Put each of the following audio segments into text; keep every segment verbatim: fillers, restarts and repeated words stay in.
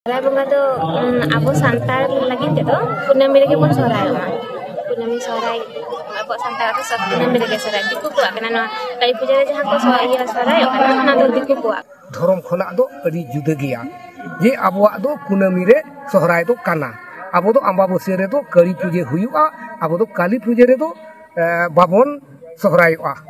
ᱥᱚᱦᱨᱟᱭ ᱵᱚᱸᱜᱟ ᱫᱚ ᱩᱢ, ᱟᱵᱚ ᱥᱟᱱᱛᱟᱲ ᱞᱟᱹᱜᱤᱫ ᱛᱮᱫᱚ ᱠᱩᱱᱟᱹᱢᱤ ᱨᱮᱜᱮ ᱵᱚᱱ ᱥᱚᱦᱨᱟᱭᱚᱜᱼᱟ᱾ ᱠᱩᱱᱟᱹᱢᱤ ᱥᱚᱦᱨᱟᱭ ᱟᱵᱚᱣᱟᱜ ᱥᱟᱱᱛᱟᱲᱟᱜ ᱫᱚ ᱥᱚᱵ ᱠᱩᱱᱟᱹᱢᱤ ᱨᱮᱜᱮ ᱥᱚᱦᱨᱟᱭ᱾ ᱫᱤᱠᱩ ᱠᱚᱣᱟᱜ ᱠᱟᱱᱟ ᱱᱚᱣᱟ ᱠᱟᱹᱞᱤ ᱯᱩᱡᱟᱹ ᱨᱮ ᱡᱟᱦᱟᱸ ᱠᱚ ᱥᱚ- ᱤᱭᱟᱹ ᱥᱚᱦᱨᱟᱭᱚᱜ ᱠᱟᱱᱟ, ᱚᱱᱟ ᱫᱚ ᱫᱤᱠᱩ ᱠᱚᱣᱟᱜ᱾ ᱫᱷᱚᱨᱚᱢ ᱠᱷᱚᱱᱟᱜ ᱫᱚ ᱟᱹᱰᱤ ᱡᱩᱫᱟᱹ ᱜᱮᱭᱟ᱾ ᱡᱮ ᱟᱵᱚᱣᱟᱜ ᱫᱚ ᱠᱩᱱᱟᱹᱢᱤ ᱨᱮ ᱥᱚᱦᱨᱟᱭ ᱫᱚ ᱠᱟᱱᱟ, ᱟᱵᱚ ᱫᱚ ᱟᱢᱵᱟᱵᱟᱹᱥᱭᱟᱹ ᱨᱮᱫᱚ ᱠᱟᱹᱞᱤ ᱯᱩᱡᱟᱹ ᱦᱩᱭᱩᱜᱼᱟ, ᱟᱵᱚ ᱫᱚ ᱠᱟᱹᱞᱤ ᱯᱩᱡᱟᱹ ᱨᱮᱫᱚ ᱮ, ᱵᱟᱵᱚᱱ ᱥᱚᱦᱨᱟᱭᱚᱜᱼᱟ᱾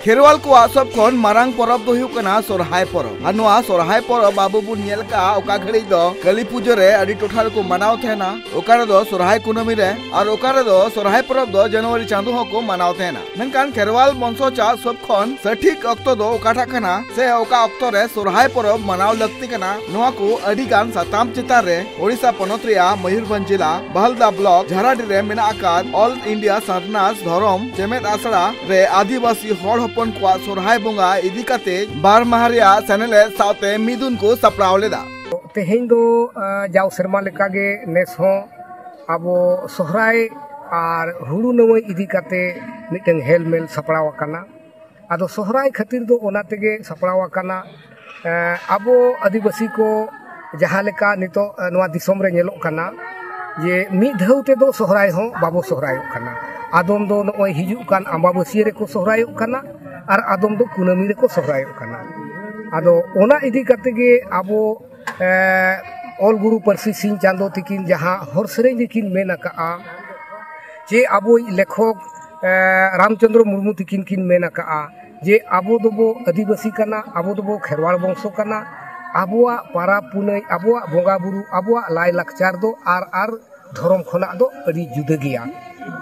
ᱠᱷᱮᱨᱣᱟᱞ ᱠᱚᱣᱟᱜ ᱥᱚᱵ ᱠᱷᱚᱱ ᱢᱟᱨᱟᱝ ᱯᱚᱨᱚᱵᱽ ᱫᱚ ᱦᱩᱭᱩᱜ ᱠᱟᱱᱟ ᱥᱚᱨᱦᱟᱭ ᱯᱚᱨᱚᱵᱽ᱾ ᱟᱨ ᱱᱚᱣᱟ ᱥᱚᱨᱦᱟᱭ ᱯᱚᱨᱚᱵᱽ ᱟᱵᱚ ᱵᱚᱱ ᱧᱮᱞ ᱠᱟᱜᱼᱟ, ᱚᱠᱟ ᱜᱷᱟᱹᱲᱤᱡ ᱫᱚ ᱠᱟᱹᱞᱤ ᱯᱩᱡᱟᱹ ᱨᱮ ᱟᱹᱰᱤ ᱴᱚᱴᱷᱟ ᱨᱮᱠᱚ ᱢᱟᱱᱟᱣ ᱛᱟᱦᱮᱱᱟ, ᱚᱠᱟ ᱨᱮᱫᱚ ᱥᱚᱨᱦᱟᱭ ᱠᱩᱱᱟᱹᱢᱤ ᱨᱮ, ᱟᱨ ᱚᱠᱟ ᱨᱮᱫᱚ ᱥᱚᱨᱦᱟᱭ ᱯᱚᱨᱚᱵᱽ ᱫᱚ ᱡᱟᱱᱩᱣᱟᱨᱤ ᱪᱟᱸᱫᱚ ᱦᱚᱸᱠᱚ ᱢᱟᱱᱟᱣ ᱛᱟᱦᱮᱱᱟ᱾ ᱢᱮᱱᱠᱷᱟᱱ ᱠᱷᱮᱨᱣᱟᱞ ᱵᱚᱝᱥᱚ ᱪᱟᱥ ᱥᱚᱵ ᱠᱷᱚᱱ ᱥᱚᱴᱷᱤᱠ ᱚᱠᱛᱚ ᱫᱚ ᱚᱠᱟᱴᱟᱜ ᱠᱟᱱᱟ ᱥᱮ ᱚᱠᱟ ᱚᱠᱛᱚ ᱨᱮ ᱥᱚᱨᱦᱟᱭ ᱯᱚᱨᱚᱵᱽ ᱢᱟᱱᱟᱣ ᱞᱟᱹᱠᱛᱤ ᱠᱟᱱᱟ, ᱱᱚᱣᱟ ᱠᱚ ᱟᱹᱰᱤ ᱜᱟᱱ ᱥᱟᱛᱟᱢ ᱪᱮᱛᱟᱱ ᱨᱮ ᱳᱰᱤᱥᱟ ᱯᱚᱱᱚᱛ ᱨᱮᱭᱟᱜ ᱢᱚᱭᱩᱨᱵᱷᱚᱸᱡᱽ ᱡᱤᱞᱟ ᱵᱟᱦᱟᱞᱫᱟ ᱵᱞᱚᱠ ᱡᱷᱟᱨᱟᱰᱤ ᱨᱮ ᱢᱮᱱᱟᱜ ᱟᱠᱟᱫ All India ᱥᱟᱨᱱᱟᱥ ᱫᱷᱚᱨᱚᱢ ᱪᱮᱢᱮᱫ ᱟᱥᱲᱟ ᱨᱮ ᱟᱹᱫᱤᱵᱟᱹᱥᱤ ᱦᱚᱲ ᱦᱚᱯᱚᱱ ᱠᱚᱣᱟᱜ ᱥᱚᱨᱦᱟᱭ ᱵᱚᱸᱜᱟ ᱤᱫᱤ ᱠᱟᱛᱮ ᱵᱟᱨ ᱢᱟᱦᱟ ᱨᱮᱭᱟᱜ ᱥᱮᱱᱮᱞᱮᱫ ᱥᱟᱶᱛᱮ ᱢᱤᱫᱩᱱ ᱠᱚ ᱥᱟᱯᱲᱟᱣ ᱞᱮᱫᱟ᱾ ᱛᱮᱦᱮᱧ ᱫᱚ ᱟᱸ, ᱡᱟᱣ ᱥᱮᱨᱢᱟ ᱞᱮᱠᱟᱜᱮ ᱱᱮᱥ ᱦᱚᱸ ᱟᱵᱚ ᱥᱚᱦᱨᱟᱭ ᱟᱨ ᱦᱩᱲᱩ ᱱᱟᱹᱣᱟᱹᱭ ᱤᱫᱤ ᱠᱟᱛᱮ ᱢᱤᱫᱴᱟᱝ ᱦᱮᱞᱢᱮᱞ ᱥᱟᱯᱲᱟᱣ ᱟᱠᱟᱱᱟ᱾ ᱟᱫᱚ ᱥᱚᱦᱨᱟᱭ ᱠᱷᱟᱹᱛᱤᱨ ᱫᱚ ᱚᱱᱟ ᱛᱮᱜᱮ ᱥᱟᱯᱲᱟᱣ ᱟᱠᱟᱱᱟ᱾ ᱮᱸ, ᱟᱵᱚ ᱟᱹᱫᱤᱵᱟᱹᱥᱤ ᱠᱚ ᱡᱟᱦᱟᱸ ᱞᱮᱠᱟ ᱱᱤᱛᱚᱜ ᱮᱸ, ᱱᱚᱣᱟ ᱫᱤᱥᱚᱢ ᱨᱮ ᱧᱮᱞᱚᱜ ᱠᱟᱱᱟ ᱡᱮ ᱢᱤᱫ ᱫᱷᱟᱣ ᱛᱮᱫᱚ ᱥᱚᱦᱨᱟᱭ ᱦᱚᱸ ᱵᱟᱵᱚ ᱥᱚᱦᱨᱟᱭᱚᱜ ᱠᱟᱱᱟ᱾ ᱟᱫᱚᱢ ᱫᱚ ᱱᱚᱜᱼᱚᱭ ᱦᱤᱡᱩᱜ ᱠᱟᱱ ᱟᱢᱵᱟᱵᱟᱹᱥᱭᱟᱹ ᱨᱮᱠᱚ ᱥᱚᱦᱨᱟᱭᱚᱜ ᱠᱟᱱᱟ ᱟᱨ ᱟᱫᱚᱢ ᱫᱚ ᱠᱩᱱᱟᱹᱢᱤ ᱨᱮᱠᱚ ᱥᱚᱦᱨᱟᱭᱚᱜ ᱠᱟᱱᱟ᱾ ᱟᱫᱚ ᱚᱱᱟ ᱤᱫᱤ ᱠᱟᱛᱮ ᱜᱮ ᱟᱵᱚ ᱮᱸ, ᱚᱞ ᱜᱩᱨᱩ ᱯᱟᱹᱨᱥᱤ ᱥᱤᱧ ᱪᱟᱸᱫᱚ ᱛᱤᱠᱤᱱ ᱡᱟᱦᱟᱸ ᱦᱚᱨ ᱥᱮᱨᱮᱧ ᱨᱮᱠᱤᱱ ᱢᱮᱱ ᱟᱠᱟᱜᱼᱟ, ᱡᱮ ᱟᱵᱚᱭᱤᱡ ᱞᱮᱠᱷᱚᱠ ᱮᱸ, ᱨᱟᱢᱪᱚᱸᱫᱽᱨᱚ ᱢᱩᱨᱢᱩ ᱛᱤᱠᱤᱱ ᱠᱤᱱ ᱢᱮᱱ ᱟᱠᱟᱜᱼᱟ ᱡᱮ ᱟᱵᱚ ᱫᱚᱵᱚ ᱟᱹᱫᱤᱵᱟᱹᱥᱤ ᱠᱟᱱᱟ, ᱟᱵᱚ ᱫᱚᱵᱚ ᱠᱷᱮᱨᱣᱟᱲ ᱵᱚᱝᱥᱚ ᱠᱟᱱᱟ, ᱟᱵᱚᱣᱟᱜ ᱯᱟᱨᱟᱵᱽ ᱯᱩᱱᱟᱹᱭ, ᱟᱵᱚᱣᱟᱜ ᱵᱚᱸᱜᱟ ᱵᱩᱨᱩ, ᱟᱵᱚᱣᱟᱜ ᱞᱟᱭ ᱞᱟᱠᱪᱟᱨ ᱫᱚ ᱟᱨ ᱟᱨ ᱫᱷᱚᱨᱚᱢ ᱠᱷᱚᱱᱟᱜ ᱫᱚ ᱟᱹᱰᱤ ᱡᱩᱫᱟᱹ ᱜᱮᱭᱟ᱾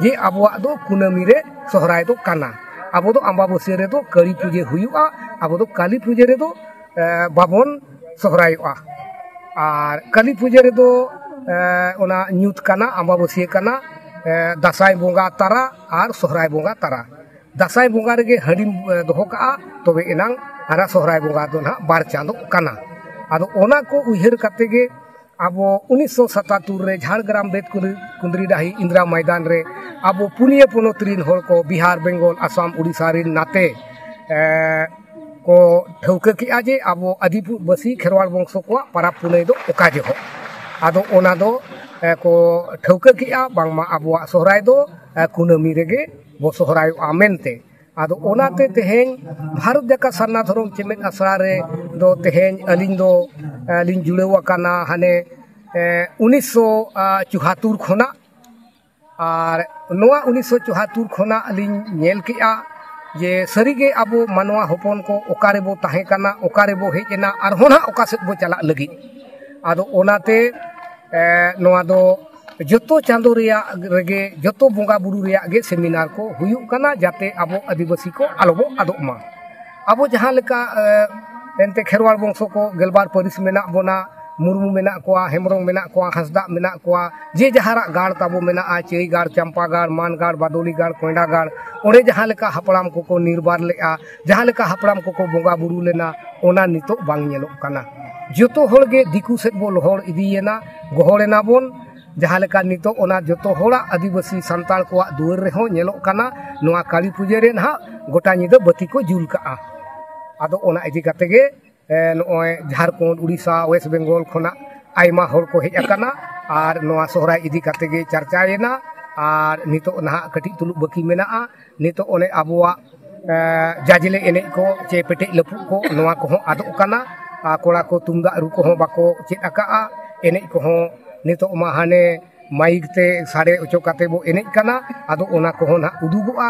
ᱡᱮ ᱟᱵᱚᱣᱟᱜ ᱫᱚ ᱠᱩᱱᱟᱹᱢᱤ ᱨᱮ ᱥᱚᱦᱨᱟᱭ ᱫᱚ ᱠᱟᱱᱟ, ᱟᱵᱚ ᱫᱚ ᱟᱢᱵᱟᱵᱟᱹᱥᱭᱟᱹ ᱨᱮᱫᱚ ᱠᱟᱹᱞᱤ ᱯᱩᱡᱟᱹ ᱦᱩᱭᱩᱜᱼᱟ, ᱟᱵᱚ ᱫᱚ ᱠᱟᱹᱞᱤ ᱯᱩᱡᱟᱹ ᱨᱮᱫᱚ ᱮ, ᱵᱟᱵᱚᱱ ᱥᱚᱦᱨᱟᱭᱚᱜᱼᱟ᱾ ᱟᱨ ᱠᱟᱹᱞᱤ ᱯᱩᱡᱟᱹ ᱨᱮᱫᱚ ᱮ, ᱚᱱᱟ ᱧᱩᱛ ᱠᱟᱱᱟ, ᱟᱢᱵᱟᱵᱟᱹᱥᱭᱟᱹ ᱠᱟᱱᱟ, ᱮ, ᱫᱟᱸᱥᱟᱭ ᱵᱚᱸᱜᱟ ᱛᱟᱨᱟ ᱟᱨ ᱥᱚᱦᱨᱟᱭ ᱵᱚᱸᱜᱟ ᱛᱟᱨᱟ᱾ ᱫᱟᱸᱥᱟᱭ ᱵᱚᱸᱜᱟ ᱨᱮᱜᱮ ᱦᱟᱺᱰᱤᱢ ᱮ, ᱫᱚᱦᱚ ᱠᱟᱜᱼᱟ, ᱛᱚᱵᱮ ᱮᱱᱟᱝ ᱦᱟᱱᱟ ᱥᱚᱦᱨᱟᱭ ᱵᱚᱸᱜᱟ ᱫᱚ ᱱᱟᱦᱟᱜ ᱵᱟᱨ ᱪᱟᱸᱫᱚᱜ ᱠᱟᱱᱟ᱾ ᱟᱫᱚ ᱚᱱᱟ ᱠᱚ ᱩᱭᱦᱟᱹᱨ ᱠᱟᱛᱮ ᱜᱮ ᱟᱵᱚ ᱩᱱᱤᱥᱥᱚ ᱥᱟᱛᱟᱛᱛᱳᱨ ᱨᱮ ᱡᱷᱟᱲᱜᱨᱟᱢ ᱵᱮᱫ ᱠᱩᱸᱫᱽᱨᱤ ᱰᱟᱹᱦᱤ ᱤᱱᱫᱤᱨᱟ ᱢᱚᱭᱫᱟᱱ ᱨᱮ ᱟᱵᱚ ᱯᱩᱱᱭᱟᱹ ᱯᱚᱱᱚᱛ ᱨᱤᱱ ᱦᱚᱲ ᱠᱚ, ᱵᱤᱦᱟᱨ, ᱵᱮᱝᱜᱚᱞ, ᱟᱥᱟᱢ, ᱩᱲᱤᱥᱥᱟ ᱨᱤᱱ ᱱᱟᱛᱮ, ᱮ, ᱠᱚ ᱴᱷᱟᱹᱣᱠᱟᱹ ᱠᱮᱜᱼᱟ ᱡᱮ ᱟᱵᱚ ᱟᱹᱫᱤᱵᱟᱹᱥᱤ ᱠᱷᱮᱨᱣᱟᱲ ᱵᱚᱝᱥᱚ ᱠᱚᱣᱟᱜ ᱯᱟᱨᱟᱵᱽ ᱯᱩᱱᱟᱹᱭ ᱫᱚ ᱚᱠᱟ ᱡᱚᱦᱚᱜ᱾ ᱟᱫᱚ ᱚᱱᱟ ᱫᱚ, ᱮ, ᱠᱚ ᱴᱷᱟᱹᱣᱠᱟᱹ ᱠᱮᱜᱼᱟ ᱵᱟᱝᱢᱟ ᱟᱵᱚᱣᱟᱜ ᱥᱚᱦᱨᱟᱭ ᱫᱚ, ᱮ, ᱠᱩᱱᱟᱹᱢᱤ ᱨᱮᱜᱮ ᱵᱚ ᱥᱚᱦᱨᱟᱭᱚᱜᱼᱟ ᱢᱮᱱᱛᱮ᱾ ᱟᱫᱚ ᱚᱱᱟᱛᱮ ᱛᱮᱦᱮᱧ ᱵᱷᱟᱨᱚᱛ ᱡᱟᱠᱟᱛ ᱥᱟᱨᱱᱟ ᱫᱷᱚᱨᱚᱢ ᱪᱮᱢᱮᱫ ᱟᱥᱲᱟ ᱨᱮ ᱫᱚ ᱛᱮᱦᱮᱧ ᱟᱹᱞᱤᱧ ᱫᱚ, ᱮ, ᱞᱤᱧ ᱡᱩᱲᱟᱹᱣ ᱟᱠᱟᱱᱟ ᱦᱟᱱᱮ, ᱮ, ᱩᱱᱤᱥᱥᱚ ᱪᱩᱣᱟᱛᱛᱳᱨ ᱠᱷᱚᱱᱟᱜ᱾ ᱟᱨ ᱱᱚᱣᱟ ᱩᱱᱤᱥᱥᱚ ᱪᱩᱣᱟᱛᱛᱳᱨ ᱠᱷᱚᱱᱟᱜ ᱞᱤᱧ ᱧᱮᱞ ᱠᱮᱜᱼᱟ ᱡᱮ ᱥᱟᱹᱨᱤᱜᱮ ᱟᱵᱚ ᱢᱟᱱᱣᱟ ᱦᱚᱯᱚᱱ ᱠᱚ ᱚᱠᱟ ᱨᱮᱵᱚ ᱛᱟᱦᱮᱸ ᱠᱟᱱᱟ, ᱚᱠᱟ ᱨᱮᱵᱚ ᱦᱮᱡ ᱮᱱᱟ, ᱟᱨᱦᱚᱸ ᱱᱟᱦᱟᱜ ᱚᱠᱟ ᱥᱮᱫ ᱵᱚ ᱪᱟᱞᱟᱜ ᱞᱟᱹᱜᱤᱫ᱾ ᱟᱫᱚ ᱚᱱᱟᱛᱮ, ᱮ, ᱱᱚᱣᱟ ᱫᱚ ᱡᱚᱛᱚ ᱪᱟᱸᱫᱳ ᱨᱮᱭᱟᱜ ᱨᱮᱜᱮ, ᱡᱚᱛᱚ ᱵᱚᱸᱜᱟ ᱵᱩᱨᱩ ᱨᱮᱭᱟᱜ ᱜᱮ ᱥᱮᱢᱤᱱᱟᱨ ᱠᱚ ᱦᱩᱭᱩᱜ ᱠᱟᱱᱟ, ᱡᱟᱛᱮ ᱟᱵᱚ ᱟᱹᱫᱤᱵᱟᱹᱥᱤ ᱠᱚ ᱟᱞᱚ ᱵᱚ ᱟᱫᱚᱜ ᱢᱟ᱾ ᱟᱵᱚ ᱡᱟᱦᱟᱸ ᱞᱮᱠᱟ, ᱮ, ᱮᱱᱛᱮ ᱠᱷᱮᱨᱣᱟᱲ ᱵᱚᱝᱥᱚ ᱠᱚ ᱜᱮᱞᱵᱟᱨ ᱯᱟᱹᱨᱤᱥ ᱢᱮᱱᱟᱜ ᱵᱚᱱᱟ, ᱢᱩᱨᱢᱩ ᱢᱮᱱᱟᱜ ᱠᱚᱣᱟ, ᱦᱮᱢᱵᱨᱚᱢ ᱢᱮᱱᱟᱜ ᱠᱚᱣᱟ, ᱦᱟᱸᱥᱫᱟᱜ ᱢᱮᱱᱟᱜ ᱠᱚᱣᱟ, ᱡᱮ ᱡᱟᱦᱟᱨᱟᱜ ᱜᱟᱲ ᱛᱟᱵᱚ ᱢᱮᱱᱟᱜᱼᱟ, ᱪᱟᱹᱭ ᱜᱟᱲ, ᱪᱟᱢᱯᱟ ᱜᱟᱲ, ᱢᱟᱱ ᱜᱟᱲ, ᱵᱟᱫᱚᱞᱤ ᱜᱟᱲ, ᱠᱚᱭᱰᱟ ᱜᱟᱲ, ᱚᱸᱰᱮ ᱡᱟᱦᱟᱸ ᱞᱮᱠᱟ ᱦᱟᱯᱲᱟᱢ ᱠᱚᱠᱚ ᱱᱤᱨᱵᱟᱨ ᱞᱮᱜᱼᱟ, ᱡᱟᱦᱟᱸ ᱞᱮᱠᱟ ᱦᱟᱯᱲᱟᱢ ᱠᱚᱠᱚ ᱵᱚᱸᱜᱟ ᱵᱩᱨᱩ ᱞᱮᱱᱟ, ᱚᱱᱟ ᱱᱤᱛᱚᱜ ᱵᱟᱝ ᱧᱮᱞᱚᱜ ᱠᱟᱱᱟ᱾ ᱡᱚᱛᱚ ᱦᱚᱲ ᱜᱮ ᱫᱤᱠᱩ ᱥᱮᱫ ᱵᱚ ᱞᱚᱦᱚᱲ ᱤᱫᱤᱭᱮᱱᱟ, ᱜᱚᱦᱚᱲ ᱮᱱᱟ ᱵᱚᱱ᱾ ᱡᱟᱦᱟᱸ ᱞᱮᱠᱟ ᱱᱤᱛᱚᱜ ᱚᱱᱟ ᱡᱚᱛᱚ ᱦᱚᱲᱟᱜ ᱟᱹᱫᱤᱵᱟᱹᱥᱤ ᱥᱟᱱᱛᱟᱲ ᱠᱚᱣᱟᱜ ᱫᱩᱣᱟᱹᱨ ᱨᱮᱦᱚᱸ ᱧᱮᱞᱚᱜ ᱠᱟᱱᱟ, ᱱᱚᱣᱟ ᱠᱟᱹᱞᱤ ᱯᱩᱡᱟᱹ ᱨᱮ ᱱᱟᱦᱟᱜ ᱜᱚᱴᱟ ᱧᱤᱫᱟᱹ ᱵᱟᱹᱛᱤ ᱠᱚ ᱡᱩᱞ ᱠᱟᱜᱼᱟ᱾ ᱟᱫᱚ ᱚᱱᱟ ᱤᱫᱤ ᱠᱟᱛᱮ ᱜᱮ, ᱮ, ᱱᱚᱜᱼᱚᱭ ᱡᱷᱟᱲᱠᱷᱚᱸᱰ, ᱩᱲᱤᱥᱥᱟ, ᱣᱮᱥᱴ ᱵᱮᱝᱜᱚᱞ ᱠᱷᱚᱱᱟᱜ ᱟᱭᱢᱟ ᱦᱚᱲ ᱠᱚ ᱦᱮᱡ ᱟᱠᱟᱱᱟ ᱟᱨ ᱱᱚᱣᱟ ᱥᱚᱦᱨᱟᱭ ᱤᱫᱤ ᱠᱟᱛᱮ ᱜᱮ ᱪᱟᱨᱪᱟᱭᱮᱱᱟ᱾ ᱟᱨ ᱱᱤᱛᱚᱜ ᱱᱟᱦᱟᱜ ᱠᱟᱹᱴᱤᱡ ᱛᱩᱞᱩᱡ ᱵᱟᱹᱠᱤ ᱢᱮᱱᱟᱜᱼᱟ᱾ ᱱᱤᱛᱚᱜ ᱚᱱᱮ ᱟᱵᱚᱣᱟᱜ, ᱮ, ᱡᱟᱡᱽᱞᱮ ᱮᱱᱮᱡ ᱠᱚ ᱪᱮ ᱯᱮᱴᱮᱡ ᱞᱟᱹᱯᱩᱜ ᱠᱚ, ᱱᱚᱣᱟ ᱠᱚᱦᱚᱸ ᱟᱫᱚᱜ ᱠᱟᱱᱟ᱾ ᱟᱨ ᱠᱚᱲᱟ ᱠᱚ ᱛᱩᱢᱫᱟᱜ ᱨᱩ ᱠᱚᱦᱚᱸ ᱵᱟᱠᱚ ᱪᱮᱫ ᱟᱠᱟᱜᱼᱟ᱾ ᱮᱱᱮᱡ ᱠᱚᱦᱚᱸ ᱱᱤᱛᱚᱜ ᱢᱟ ᱦᱟᱱᱮ ᱢᱟᱭᱤᱠ ᱛᱮ ᱥᱟᱰᱮ ᱚᱪᱚ ᱠᱟᱛᱮ ᱵᱚ ᱮᱱᱮᱡ ᱠᱟᱱᱟ᱾ ᱟᱫᱚ ᱚᱱᱟ ᱠᱚᱦᱚᱸ ᱱᱟᱦᱟᱜ ᱩᱫᱩᱜᱚᱜᱼᱟ᱾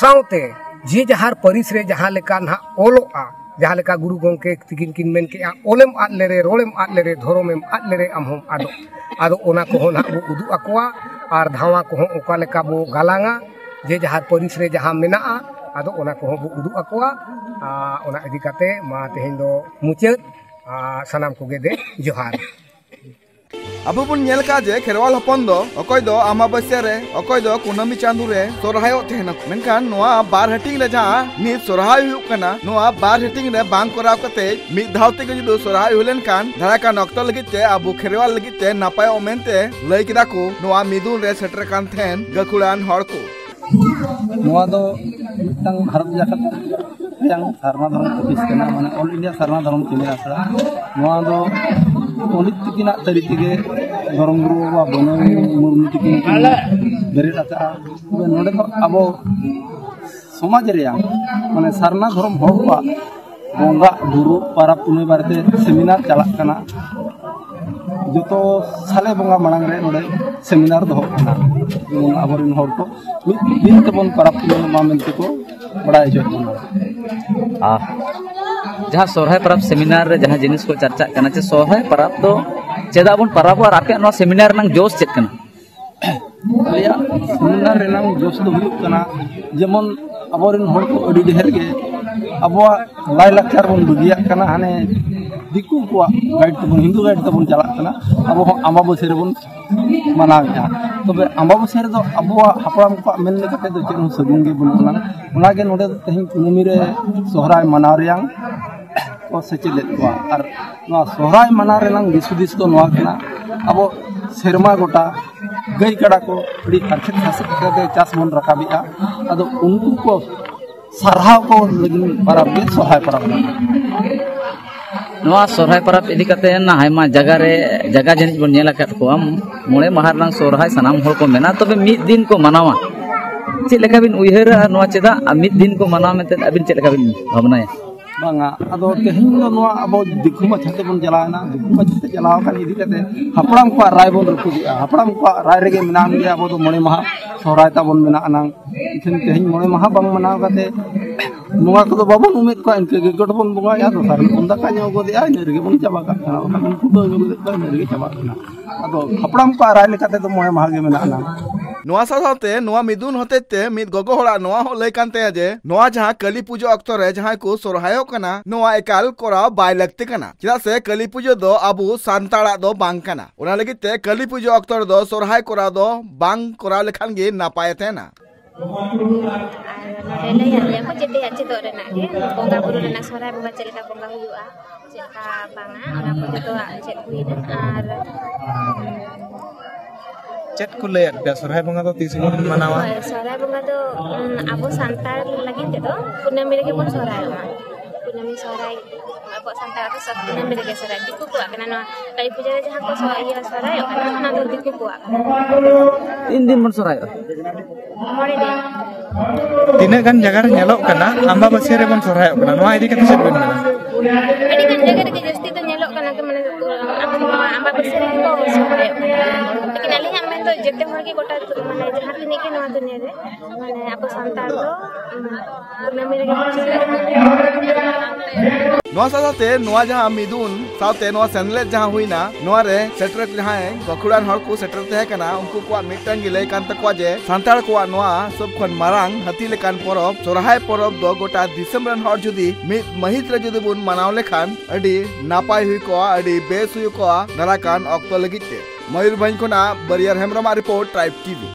ᱥᱟᱶᱛᱮ ᱡᱮ ᱡᱟᱦᱟᱨ ᱯᱟᱹᱨᱤᱥ ᱨᱮ ᱡᱟᱦᱟᱸ ᱞᱮᱠᱟ ᱱᱟᱦᱟᱜ ᱚᱞᱚᱜᱼᱟ, ᱡᱟᱦᱟᱸ ᱞᱮᱠᱟ ᱜᱩᱨᱩ ᱜᱚᱢᱠᱮ ᱛᱤᱠᱤᱱ ᱠᱤᱱ ᱢᱮᱱ ᱠᱮᱜᱼᱟ, "ᱚᱞᱮᱢ ᱟᱫ ᱞᱮᱨᱮ, ᱨᱚᱲᱮᱢ ᱟᱫ ᱞᱮᱨᱮ, ᱫᱷᱚᱨᱚᱢᱮᱢ ᱟᱫ ᱞᱮᱨᱮ, ᱟᱢ ᱦᱚᱸᱢ ᱟᱫᱚᱜ᱾" ᱟᱫᱚ ᱚᱱᱟ ᱠᱚᱦᱚᱸ ᱱᱟᱦᱟᱜ ᱵᱚ ᱩᱫᱩᱜ ᱟᱠᱚᱣᱟ᱾ ᱟᱨ ᱫᱷᱟᱣᱟ ᱠᱚᱦᱚᱸ ᱚᱠᱟ ᱞᱮᱠᱟ ᱵᱚ ᱜᱟᱞᱟᱝᱟ, ᱡᱮ ᱡᱟᱦᱟᱨ ᱯᱟᱹᱨᱤᱥ ᱨᱮ ᱡᱟᱦᱟᱸ ᱢᱮᱱᱟᱜᱼᱟ, ᱟᱫᱚ ᱚᱱᱟ ᱠᱚᱦᱚᱸ ᱵᱚ ᱩᱫᱩᱜ ᱟᱠᱚᱣᱟ᱾ ᱟᱨ ᱚᱱᱟ ᱤᱫᱤ ᱠᱟᱛᱮ ᱢᱟ ᱛᱮᱦᱮᱧ ᱫᱚ ᱢᱩᱪᱟᱹᱫ᱾ ᱟᱨ ᱥᱟᱱᱟᱢ ᱠᱚᱜᱮ ᱫᱮ ᱡᱚᱦᱟᱨ᱾ ᱟᱵᱚ ᱵᱚᱱ ᱧᱮᱞ ᱠᱟᱜᱼᱟ ᱡᱮ ᱠᱷᱮᱨᱣᱟᱞ ᱦᱚᱯᱚᱱ ᱫᱚ ᱚᱠᱚᱭ ᱫᱚ ᱟᱢᱟᱵᱟᱥᱭᱟ ᱨᱮ, ᱚᱠᱚᱭ ᱫᱚ ᱠᱩᱱᱟᱹᱢᱤ ᱪᱟᱸᱫᱳ ᱨᱮ ᱥᱚᱨᱦᱟᱭᱚᱜ ᱛᱟᱦᱮᱱᱟ᱾ ᱢᱮᱱᱠᱷᱟᱱ ᱱᱚᱣᱟ ᱵᱟᱨ ᱦᱟᱹᱴᱤᱧ ᱨᱮ ᱡᱟᱦᱟᱸ ᱱᱤᱛ ᱥᱚᱨᱦᱟᱭ ᱦᱩᱭᱩᱜ ᱠᱟᱱᱟ, ᱱᱚᱣᱟ ᱵᱟᱨ ᱦᱟᱹᱴᱤᱧ ᱨᱮ ᱵᱟᱝ ᱠᱚᱨᱟᱣ ᱠᱟᱛᱮ ᱢᱤᱫ ᱫᱷᱟᱣ ᱛᱮᱜᱮ ᱡᱩᱫᱤ ᱥᱚᱨᱦᱟᱭ ᱦᱩᱭ ᱞᱮᱱᱠᱷᱟᱱ ᱫᱟᱨᱟᱭ ᱠᱟᱱ ᱚᱠᱛᱚ ᱞᱟᱹᱜᱤᱫ ᱛᱮ ᱟᱵᱚ ᱠᱷᱮᱨᱣᱟᱞ ᱞᱟᱹᱜᱤᱫ ᱛᱮ ᱱᱟᱯᱟᱭᱚᱜ ᱢᱮᱱᱛᱮ ᱞᱟᱹᱭ ᱠᱮᱫᱟ ᱠᱚ ᱱᱚᱣᱟ ᱢᱤᱫᱩᱱ ᱨᱮ ᱥᱮᱴᱮᱨ ᱠᱟᱱ ᱛᱟᱦᱮᱱ ᱜᱟᱹᱠᱷᱩᱲᱟᱱ ᱦᱚᱲ ᱠᱚ᱾ ᱱᱚᱣᱟ ᱫᱚ ᱢᱤᱫᱴᱟᱝ ᱵᱷᱟᱨᱚᱛ ᱡᱟᱠᱟᱛ ᱨᱮᱭᱟᱝ ᱥᱟᱨᱱᱟ ᱫᱷᱚᱨᱚᱢ ᱚᱯᱷᱤᱥ ᱠᱟᱱᱟ, ᱢᱟᱱᱮ ᱚᱞ ᱤᱱᱰᱤᱭᱟ ᱥᱟᱨᱱᱟ ᱫᱷᱚᱨᱚᱢ ᱛᱤᱢᱤ ᱟᱥᱲᱟ᱾ ᱱᱚᱣᱟ ᱫᱚ ᱯᱚᱱᱰᱤᱛ ᱛᱤᱠᱤᱱᱟᱜ ᱛᱟᱹᱨᱤ ᱛᱮᱜᱮ ᱫᱷᱚᱨᱚᱢ ᱜᱩᱨᱩ ᱵᱟᱵᱟ ᱵᱟᱹᱱᱟᱹᱭ ᱢᱩᱨᱢᱩ ᱛᱤᱠᱤᱱ ᱠᱤᱱ ᱵᱮᱨᱮᱫ ᱟᱠᱟᱫᱼᱟ᱾ ᱛᱚᱵᱮ ᱱᱚᱰᱮ ᱫᱚ ᱟᱵᱚ ᱥᱚᱢᱟᱡᱽ ᱨᱮᱭᱟᱜ, ᱢᱟᱱᱮ ᱥᱟᱨᱱᱟ ᱫᱷᱚᱨᱚᱢ ᱦᱚᱲ ᱠᱚᱣᱟᱜ ᱵᱚᱸᱜᱟ ᱵᱩᱨᱩ ᱯᱟᱨᱟᱵᱽ ᱯᱩᱱᱟᱹᱭ ᱵᱟᱨᱮᱛᱮ ᱥᱮᱢᱤᱱᱟᱨ ᱪᱟᱞᱟᱜ ᱠᱟᱱᱟ᱾ ᱡᱚᱛᱚ ᱥᱟᱞᱮ ᱵᱚᱸᱜᱟ ᱢᱟᱲᱟᱝ ᱨᱮ ᱱᱚᱰᱮ ᱥᱮᱢᱤᱱᱟᱨ ᱫᱚᱦᱚᱜ ᱠᱟᱱᱟ, ᱡᱮᱢᱚᱱ ᱟᱵᱚᱨᱮᱱ ᱦᱚᱲ ᱠᱚ ᱢᱤᱫ ᱫᱤᱱ ᱛᱮᱵᱚᱱ ᱯᱟᱨᱟᱵᱽ ᱯᱩᱱᱟᱹᱭ ᱢᱟ ᱢᱮᱱᱛᱮ ᱠᱚ ᱵᱟᱲᱟᱭ ᱦᱚᱪᱚᱭᱮᱫ ᱵᱚᱱᱟ᱾ ᱟᱨ ᱡᱟᱦᱟᱸ ᱥᱚᱨᱦᱟᱭ ᱯᱚᱨᱚᱵᱽ ᱥᱮᱢᱤᱱᱟᱨ ᱨᱮ ᱡᱟᱦᱟᱸ ᱡᱤᱱᱤᱥ ᱠᱚ ᱪᱟᱨᱪᱟᱜ ᱠᱟᱱᱟ, ᱡᱮ ᱥᱚᱨᱦᱟᱭ ᱯᱚᱨᱚᱵᱽ ᱫᱚ ᱪᱮᱫᱟᱜ ᱵᱚᱱ ᱯᱚᱨᱚᱵᱚᱜᱼᱟ ᱟᱨ ᱟᱯᱮᱭᱟᱜ ᱱᱚᱣᱟ ᱥᱮᱢᱤᱱᱟᱨ ᱨᱮᱱᱟᱜ ᱡᱚᱥ ᱪᱮᱫ ᱠᱟᱱᱟ? ᱟᱞᱮᱭᱟᱜ ᱥᱮᱢᱤᱱᱟᱨ ᱨᱮᱱᱟᱜ ᱡᱚᱥ ᱫᱚ ᱦᱩᱭᱩᱜ ᱠᱟᱱᱟ, ᱡᱮᱢᱚᱱ ᱟᱵᱚᱨᱮᱱ ᱦᱚᱲ ᱠᱚ ᱟᱹᱰᱤ ᱰᱷᱮᱨ ᱜᱮ ᱟᱵᱚᱣᱟᱜ ᱞᱟᱭᱼᱞᱟᱠᱪᱟᱨ ᱵᱚᱱ ᱵᱟᱹᱜᱤᱭᱟᱜ ᱠᱟᱱᱟ, ᱦᱟᱱᱮ ᱫᱤᱠᱩ ᱠᱚᱣᱟᱜ ᱜᱟᱭᱤᱰ ᱛᱮᱵᱚᱱ, ᱦᱤᱱᱫᱩ ᱜᱟᱭᱤᱰ ᱛᱮᱵᱚᱱ ᱪᱟᱞᱟᱜ ᱠᱟᱱᱟ᱾ ᱟᱵᱚ ᱦᱚᱸ ᱟᱢᱵᱟᱵᱟᱹᱥᱭᱟᱹ ᱨᱮᱵᱚᱱ ᱢᱟᱱᱟᱣᱮᱫᱼᱟ᱾ ᱛᱚᱵᱮ ᱟᱢᱵᱟᱵᱟᱹᱥᱭᱟᱹ ᱨᱮᱫᱚ ᱟᱵᱚᱣᱟᱜ ᱦᱟᱯᱲᱟᱢ ᱠᱚᱣᱟᱜ ᱢᱮᱱ ᱞᱮᱠᱟᱛᱮ ᱫᱚ ᱪᱮᱫ ᱦᱚᱸ ᱥᱟᱹᱜᱩᱱ ᱜᱮ ᱵᱟᱹᱱᱩᱜ ᱟᱱᱟᱝ᱾ ᱚᱱᱟᱜᱮ ᱱᱚᱰᱮ ᱫᱚ ᱛᱮᱦᱮᱧ ᱠᱩᱱᱟᱹᱢᱤ ᱨᱮ ᱥᱚᱦᱨᱟᱭ ᱢᱟᱱᱟᱣ ᱨᱮᱭᱟᱝ ᱠᱚ ᱥᱮᱪᱮᱫ ᱞᱮᱫ ᱠᱚᱣᱟ᱾ ᱟᱨ ᱱᱚᱣᱟ ᱥᱚᱦᱨᱟᱭ ᱢᱟᱱᱟᱣ ᱨᱮᱱᱟᱝ ᱫᱤᱥ ᱦᱩᱫᱤᱥ ᱫᱚ ᱱᱚᱣᱟ ᱠᱟᱱᱟ, ᱟᱵᱚ ᱥᱮᱨᱢᱟ ᱜᱚᱴᱟ ᱜᱟᱹᱭ ᱠᱟᱰᱟ ᱠᱚ ᱟᱹᱰᱤ ᱦᱟᱨᱠᱮᱛ ᱥᱟᱥᱮᱛ ᱠᱟᱛᱮ ᱪᱟᱥ ᱵᱚᱱ ᱨᱟᱠᱟᱵᱮᱜᱼᱟ᱾ ᱟᱫᱚ ᱩᱱᱠᱩ ᱠᱚ ᱥᱟᱨᱦᱟᱣ ᱠᱚ ᱞᱟᱹᱜᱤᱫ ᱯᱟᱨᱟᱵᱽ ᱜᱮ ᱥᱚᱦᱨᱟᱭ ᱯᱟᱨᱟᱵᱽ ᱠᱟᱱᱟ᱾ ᱱᱚᱣᱟ ᱥᱚᱨᱦᱟᱭ ᱯᱚᱨᱚᱵᱽ ᱤᱫᱤ ᱠᱟᱛᱮ ᱟᱭᱢᱟ ᱡᱟᱭᱜᱟ ᱨᱮ, ᱡᱟᱭᱜᱟ ᱡᱟᱹᱱᱤᱡ ᱵᱚᱱ ᱧᱮᱞ ᱟᱠᱟᱫ ᱠᱚᱣᱟ, ᱢᱚᱬᱮ ᱢᱟᱦᱟ ᱨᱮᱱᱟᱜ ᱥᱚᱨᱦᱟᱭ ᱥᱟᱱᱟᱢ ᱦᱚᱲ ᱠᱚ ᱢᱮᱱᱟ, ᱛᱚᱵᱮ ᱢᱤᱫ ᱫᱤᱱ ᱠᱚ ᱢᱟᱱᱟᱣᱟ᱾ ᱪᱮᱫ ᱞᱮᱠᱟ ᱵᱤᱱ ᱩᱭᱦᱟᱹᱨᱟ ᱟᱨ ᱱᱚᱣᱟ ᱪᱮᱫᱟᱜ ᱢᱤᱫ ᱫᱤᱱ ᱠᱚ ᱢᱟᱱᱟᱣᱟ ᱢᱮᱱᱛᱮ ᱟᱹᱵᱤᱱ ᱪᱮᱫ ᱞᱮᱠᱟ ᱵᱤᱱ ᱵᱷᱟᱵᱽᱱᱟᱭᱟ? ᱵᱟᱝᱟ, ᱟᱫᱚ ᱛᱮᱦᱮᱧ ᱫᱚ ᱱᱚᱣᱟ ᱟᱵᱚ ᱫᱤᱠᱩ ᱢᱟᱪᱷᱟ ᱛᱮᱵᱚᱱ ᱪᱟᱞᱟᱣᱮᱱᱟ᱾ ᱫᱤᱠᱩ ᱢᱟᱪᱷᱟ ᱛᱮ ᱪᱟᱞᱟᱣ ᱟᱠᱟᱱ ᱤᱫᱤ ᱠᱟᱛᱮ ᱦᱟᱯᱲᱟᱢ ᱠᱚᱣᱟᱜ ᱨᱟᱭ ᱵᱚᱱ ᱨᱟᱹᱯᱩᱫᱮᱜᱼᱟ᱾ ᱦᱟᱯᱲᱟᱢ ᱠᱚᱣᱟᱜ ᱨᱟᱭ ᱨᱮᱜᱮ ᱢᱮᱱᱟᱜ ᱜᱮᱭᱟ, ᱟᱵᱚ ᱫᱚ ᱢᱚᱬᱮ ᱢᱟᱦᱟ ᱥᱚᱦᱨᱟᱭ ᱛᱟᱵᱚᱱ ᱢᱮᱱᱟᱜ ᱟᱱᱟᱝ᱾ ᱮᱱᱠᱷᱟᱱ ᱛᱮᱦᱮᱧ ᱢᱚᱬᱮ ᱢᱟᱦᱟ ᱵᱟᱝ ᱢᱟᱱᱟᱣ ᱠᱟᱛᱮ ᱵᱚᱸᱜᱟ ᱠᱚᱫᱚ ᱵᱟᱵᱚᱱ ᱩᱢᱮᱫ ᱠᱚᱣᱟ, ᱤᱱᱠᱟᱹ ᱜᱮ ᱜᱚᱴ ᱵᱚᱱ ᱵᱚᱸᱜᱟᱭᱟ, ᱫᱚᱥᱟᱨ ᱦᱤᱞᱳᱜ ᱵᱚᱱ ᱫᱟᱠᱟ ᱧᱚᱜ ᱜᱚᱫᱮᱜᱼᱟ, ᱤᱱᱟᱹ ᱨᱮᱜᱮ ᱵᱚᱱ ᱪᱟᱵᱟ ᱠᱟᱜ ᱠᱟᱱᱟ᱾ ᱵᱟᱠᱷᱟᱱ ᱩᱱᱠᱩ ᱫᱚ ᱧᱚᱜ ᱜᱚᱫᱮᱫ ᱠᱚᱣᱟ, ᱤᱱᱟᱹ ᱨᱮᱜᱮ ᱪᱟᱵᱟᱜ ᱠᱟᱱᱟ᱾ ᱟᱫᱚ ᱦᱟᱯᱲᱟᱢ ᱠᱚᱣᱟᱜ ᱨᱟᱭ ᱞᱮᱠᱟᱛᱮ ᱫᱚ ᱢᱚᱬᱮ ᱢᱟᱦᱟ ᱜᱮ ᱢᱮᱱᱟᱜ ᱟᱱᱟᱝ᱾ ᱱᱚᱣᱟ ᱥᱟᱶ ᱥᱟᱶᱛᱮ ᱱᱚᱣᱟ ᱢᱤᱫᱩᱱ ᱦᱚᱛᱮᱡ ᱛᱮ ᱢᱤᱫ ᱜᱚᱜᱚ ᱦᱚᱲᱟᱜ ᱱᱚᱣᱟ ᱦᱚᱸ ᱞᱟᱹᱭ ᱠᱟᱱ ᱛᱟᱭᱟ ᱡᱮ ᱱᱚᱣᱟ ᱡᱟᱦᱟᱸ ᱠᱟᱹᱞᱤ ᱯᱩᱡᱟᱹ ᱚᱠᱛᱚ ᱨᱮ ᱡᱟᱦᱟᱸᱭ ᱠᱚ ᱥᱚᱨᱦᱟᱭᱚᱜ ᱠᱟᱱᱟ, ᱱᱚᱣᱟ ᱮᱠᱟᱞ ᱠᱚᱨᱟᱣ ᱵᱟᱭ ᱞᱟᱹᱠᱛᱤ ᱠᱟᱱᱟ, ᱪᱮᱫᱟᱜ ᱥᱮ ᱠᱟᱹᱞᱤ ᱯᱩᱡᱟᱹ ᱫᱚ ᱟᱵᱚ ᱥᱟᱱᱛᱟᱲᱟᱜ ᱫᱚ ᱵᱟᱝ ᱠᱟᱱᱟ᱾ ᱚᱱᱟ ᱞᱟᱹᱜᱤᱫ ᱛᱮ ᱠᱟᱹᱞᱤ ᱯᱩᱡᱟᱹ ᱚᱠᱛᱚ ᱨᱮᱫᱚ ᱥᱚᱨᱦᱟᱭ ᱠᱚᱨᱟᱣ ᱫᱚ ᱵᱟᱝ ᱠᱚᱨᱟᱣ ᱞᱮᱠᱷᱟᱱ ᱜᱮ ᱱᱟᱯᱟᱭ ᱛᱟᱦᱮᱱᱟ᱾ ᱟᱨ ᱱᱚᱰᱮ ᱞᱟᱹᱭᱟᱫ ᱞᱮᱭᱟ ᱠᱚ ᱡᱮᱛᱮᱭᱟᱜ ᱪᱮᱫᱚᱜ ᱨᱮᱱᱟᱜ ᱜᱮ, ᱵᱚᱸᱜᱟ ᱵᱩᱨᱩ ᱨᱮᱱᱟᱜ, ᱥᱚᱨᱦᱟᱭ ᱵᱚᱸᱜᱟ ᱪᱮᱫ ᱞᱮᱠᱟ ᱵᱚᱸᱜᱟ ᱦᱩᱭᱩᱜᱼᱟ, ᱪᱮᱫ ᱞᱮᱠᱟ ᱵᱟᱝᱟ, ᱚᱱᱟ ᱠᱚ ᱡᱚᱛᱚᱣᱟᱜ ᱪᱮᱫ ᱦᱩᱭᱱᱟ᱾ ᱟᱨ ᱪᱮᱫ ᱠᱚ ᱞᱟᱹᱭᱟᱫ ᱯᱮᱭᱟ? ᱥᱚᱨᱦᱟᱭ ᱵᱚᱸᱜᱟ ᱫᱚ ᱛᱤᱥ ᱵᱚᱱ ᱢᱟᱱᱟᱣᱟ? ᱦᱳᱭ, ᱥᱚᱨᱦᱟᱭ ᱵᱚᱸᱜᱟ ᱫᱚ, ᱩᱢ, ᱟᱵᱚ ᱥᱟᱱᱛᱟᱲ ᱞᱟᱹᱜᱤᱫ ᱛᱮᱫᱚ ᱠᱩᱱᱟᱹᱢᱤ ᱨᱮᱜᱮ ᱵᱚᱱ ᱥᱚᱨᱦᱟᱭᱚᱜᱼᱟ᱾ ᱠᱩᱱᱟᱹᱢᱤ ᱥᱚᱨᱦᱟᱭ, ᱟᱵᱚᱣᱟᱜ ᱥᱟᱱᱛᱟᱲᱟᱜ ᱫᱚ ᱥᱚᱵ ᱠᱩᱱᱟᱹᱢᱤ ᱨᱮᱜᱮ ᱥᱚᱨᱦᱟᱭ᱾ ᱫᱤᱠᱩ ᱠᱚᱣᱟᱜ ᱠᱟᱱᱟ ᱱᱚᱣᱟ ᱠᱟᱹᱞᱤ ᱯᱩᱡᱟᱹ ᱨᱮ ᱡᱟᱦᱟᱸ ᱠᱚ ᱥᱚ-, ᱤᱭᱟᱹ, ᱥᱚᱨᱦᱟᱭᱚᱜ ᱠᱟᱱᱟ, ᱚᱱᱟ ᱫᱚ ᱫᱤᱠᱩ ᱠᱚᱣᱟᱜ ᱠᱟᱱᱟ᱾ ᱛᱤᱱ ᱫᱤᱱ ᱵᱚᱱ ᱥᱚᱨᱦᱟᱭᱚᱜᱼᱟ? ᱢᱚᱬᱮ ᱫᱤᱱ᱾ ᱛᱤᱱᱟᱹᱜ ᱜᱟᱱ ᱡᱟᱭᱜᱟ ᱨᱮ ᱧᱮᱞᱚᱜ ᱠᱟᱱᱟ, ᱟᱢᱵᱟᱵᱟᱹᱥᱭᱟᱹ ᱨᱮᱵᱚᱱ ᱥᱚᱨᱦᱟᱭᱚᱜ ᱠᱟᱱᱟ, ᱱᱚᱣᱟ ᱤᱫᱤ ᱠᱟᱛᱮ ᱪᱮᱫ ᱵᱮᱱ ᱢᱮᱱᱟ? ᱟᱹᱰᱤ ᱜᱟᱱ ᱡᱟᱭᱜᱟ ᱨᱮᱜᱮ ᱡᱟᱹᱥᱛᱤ ᱫᱚ ᱧᱮᱞᱚᱜ ᱠᱟᱱᱟ ᱠᱤ, ᱢᱟᱱᱮ, ᱟᱵᱚ ᱱᱚᱣᱟ ᱟᱢᱵᱟᱵᱟᱹᱥᱭᱟᱹ ᱨᱮᱜᱮ ᱠᱚ ᱥᱚᱨᱦᱟᱭᱚᱜ ᱠᱟᱱᱟ᱾ ᱞᱮᱠᱤᱱ ᱟᱹᱞᱤᱧᱟᱜ ᱢᱮᱱ ᱫᱚ ᱡᱚᱛᱚ ᱦᱚᱲ ᱜᱮ ᱜᱚᱴᱟ, ᱢᱟᱱᱮ, ᱡᱟᱦᱟᱸ ᱛᱤᱱᱟᱹᱜ ᱜᱮ ᱱᱚᱣᱟ ᱫᱩᱱᱤᱭᱟᱹ ᱨᱮ, ᱢᱟᱱᱮ, ᱟᱵᱚ ᱥᱟᱱᱛᱟᱲ ᱫᱚ, ᱩᱢ, ᱠᱩᱱᱟᱹᱢᱤ ᱨᱮᱜᱮ ᱵᱚᱱ ᱥᱚᱨᱦᱟᱭᱚᱜ ᱠᱟᱱᱟ᱾ ᱱᱚᱣᱟ ᱥᱟᱶ ᱥᱟᱶᱛᱮ ᱱᱚᱣᱟ ᱡᱟᱦᱟᱸ ᱢᱤᱫᱩᱱ ᱥᱟᱶᱛᱮ ᱱᱚᱣᱟ ᱥᱮᱱᱞᱮᱫ ᱡᱟᱦᱟᱸ ᱦᱩᱭᱱᱟ, ᱱᱚᱣᱟ ᱨᱮ ᱥᱮᱴᱮᱨ ᱡᱟᱦᱟᱸᱭ ᱜᱟᱹᱠᱷᱩᱲᱟᱱ ᱦᱚᱲ ᱠᱚ ᱥᱮᱴᱮᱨ ᱛᱟᱦᱮᱸ ᱠᱟᱱᱟ, ᱩᱱᱠᱩ ᱠᱚᱣᱟᱜ ᱢᱤᱫᱴᱟᱝ ᱜᱮ ᱞᱟᱹᱭ ᱠᱟᱱ ᱛᱟᱠᱚᱣᱟ ᱡᱮ ᱥᱟᱱᱛᱟᱲ ᱠᱚᱣᱟᱜ ᱱᱚᱣᱟ ᱥᱚᱵ ᱠᱷᱚᱱ ᱢᱟᱨᱟᱝ ᱦᱟᱹᱛᱤ ᱞᱮᱠᱟᱱ ᱯᱚᱨᱚᱵᱽ ᱥᱚᱨᱦᱟᱭ ᱯᱚᱨᱚᱵᱽ ᱫᱚ ᱜᱚᱴᱟ ᱫᱤᱥᱚᱢ ᱨᱮᱱ ᱦᱚᱲ ᱡᱩᱫᱤ ᱢᱤᱫ ᱢᱟᱹᱦᱤᱛ ᱨᱮ ᱡᱩᱫᱤ ᱵᱚᱱ ᱢᱟᱱᱟᱣ ᱞᱮᱠᱷᱟᱱ ᱟᱹᱰᱤ ᱱᱟᱯᱟᱭ ᱦᱩᱭ ᱠᱚᱜᱼᱟ, ᱟᱹᱰᱤ ᱵᱮᱥ ᱦᱩᱭ ᱠᱚᱜᱼᱟ ᱫᱟᱨᱟᱭ ᱠᱟᱱ ᱚᱠᱛᱚ ᱞᱟᱹᱜᱤᱫ ᱛᱮ᱾ ᱢᱚᱭᱩᱨᱵᱷᱚᱸᱡᱽ ᱠᱷᱚᱱᱟᱜ ᱵᱟᱹᱨᱤᱭᱟᱨ ᱦᱮᱢᱵᱨᱚᱢᱟᱜ ᱨᱤᱯᱳᱨᱴ, ᱴᱨᱟᱭᱤᱵᱽ ᱴᱤᱵᱷᱤ᱾